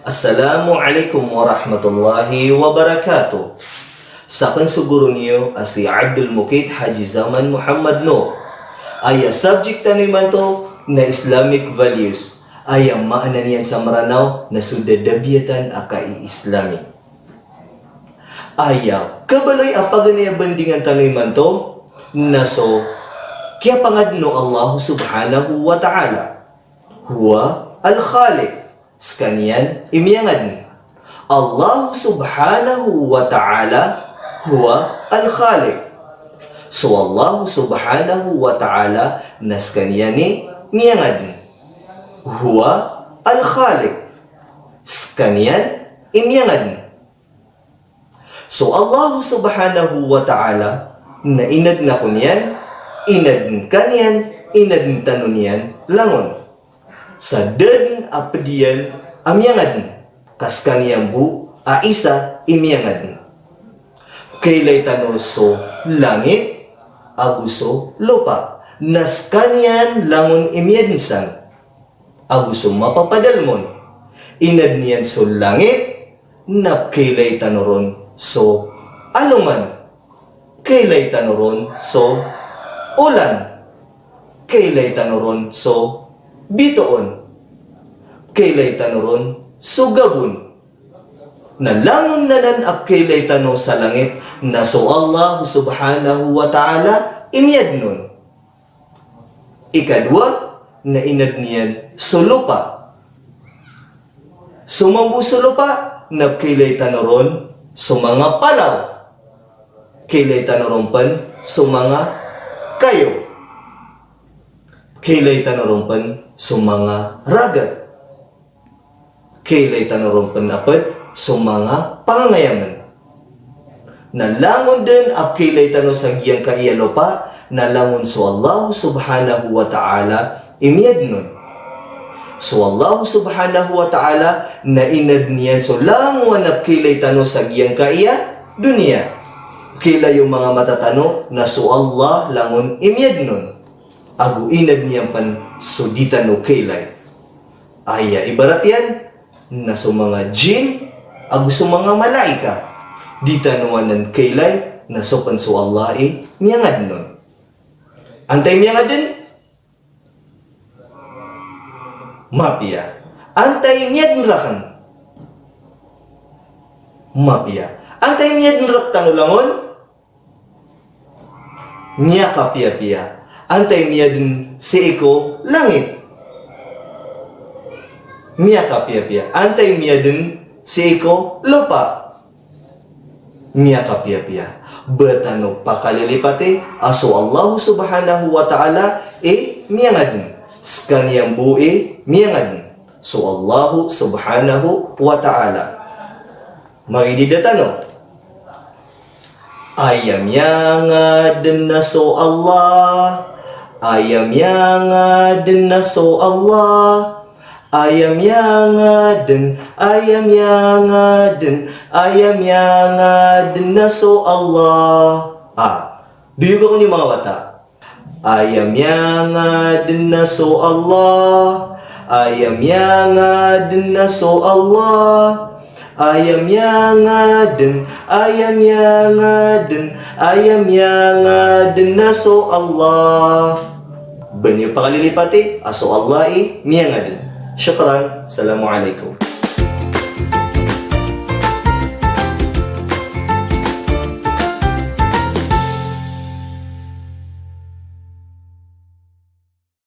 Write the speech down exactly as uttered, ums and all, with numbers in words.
Assalamu alaikum warahmatullahi wabarakatuh. Sakn so guro niyo a si Abdul Muqit Haji Zaman Muhammad Noor. Aya subject tano imanto na Islamic values. Aya maana niyan sa Mranaw na so dadabiyatan a kaiislami. Aya kabaloy a paganay a bandingan tano imanto na so kiyapangadn o Allah subhanahu wa ta'ala. Huwa al-Khaliq. Skaniyan i miyangadn. Allah subhanahu wa ta'ala huwa al-Khaliq. So Allah subhanahu wa ta'ala na skaniyan i miyangadn. Huwa al-Khaliq. Skaniyan i miyangadn. So Allah subhanahu wa ta'ala na inadn ako niyan, inadn ka niyan, inadn tano niyan langon. Sa da dn a pd iyan a miyangadn, ka skaniyan bo a isa i miyangadn. Kailay tano so langit ago so lopa, na skaniyan langon i miyadn san. Ago so mapapadalm on. Inadn iyan so langit, na pkailay tano ron so aloman. Pkailay tano ron so olan. Pkailay tano ron so bitoon. Pkailay tano ron so gabon. Na langon anan a pkailay tano sa langit, na so Allah subhanahu wa ta'ala i miyadn on. Ikadowa, na inadn iyan so lopa. So mambo so lopa, na pkailay tano ron so manga palaw. Pkailay tano ron pn so manga kayo. Pkailay tano ron pn so manga ragat. Pkailay tano ron pn a pd so manga pangangayamn. Na langon dn a pkailay tano sa giyangkaya lopa, na langon so Allah subhanahu wa ta'ala i miyadn on. So Allah subhanahu wa ta'ala na inadn iyan so langowan a pkailay tano sa giyangkaya doniya. Pkailay o manga mata tano na so Allah langon i miyadn on. Ago inadn iyan pn so di tano kailay. Aya ibarat iyan na so manga jinn ago so manga malaika. Di tano anan kailay na so pn so Allah i miyangadn on. Antai miyangadn? Mapiya. Antai miyadn rakn? Mapiya. Antai miyadn rktano langon? Miyakapiyapiya. Antai miyadn sii ko langit? Miyakapiyapiya. Antai miyadn sii ko lopa? Miyakapiyapiya. Ba tano pakalilipati a so Allah subhanahu wa ta'ala i miyangadn. Skaniyan bo i miyangadn. So Allah subhanahu wa ta'ala. Mangidida tano. Aya miyangadn na so Allah. Aya miyangadn na so Allah. Aya miyangadn, aya miyangadn, aya miyangadn na so Allah. A, biyog ako niyo manga wata. Aya miyangadn na so Allah. Aya miyangadn na so Allah. Aya miyangadn, aya miyangadn, aya miyangadn na so Allah. Ba niyo pakalilipati a so Allah i miyangadn. Shukran. Assalamu alaikum.